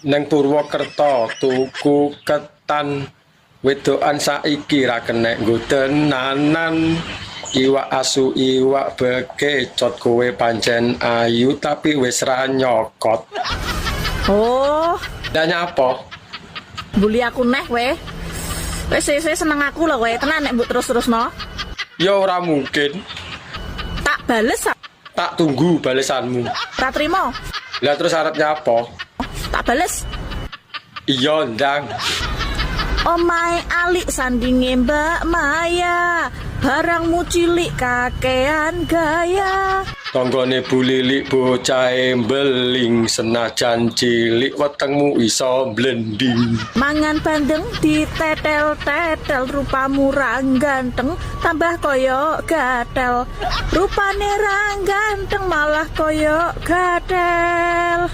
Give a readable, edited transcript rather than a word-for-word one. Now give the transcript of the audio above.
Neng Purwokerto tuku ketan, wedokan saiki ra kenek nggo tenanan. Iwak asu, iwak bekecot, kowe pancen ayu tapi wis ra nyokot. Oh, Lah, nyapa? Bully aku neh kowe. Wis sesuk seneng aku lho kowe, tenan nek mbok terus-terusno. Ya ora mungkin. Tak bales ah. Tak tunggu balesanmu. Ra trimo. Lah, terus arep nyapa? Tak bales. Iya, ndang. Omahe Alik sandinge Mbak Maya. Barangmu cilik kakean gaya. Tanggane Bu Lilik bocahe mbeling, senajan cilik wetengmu iso blending. Mangan bandeng ditetel-tetel, rupamu ra ganteng tambah koyo gatel. Rupane ra ganteng malah koyo gatel.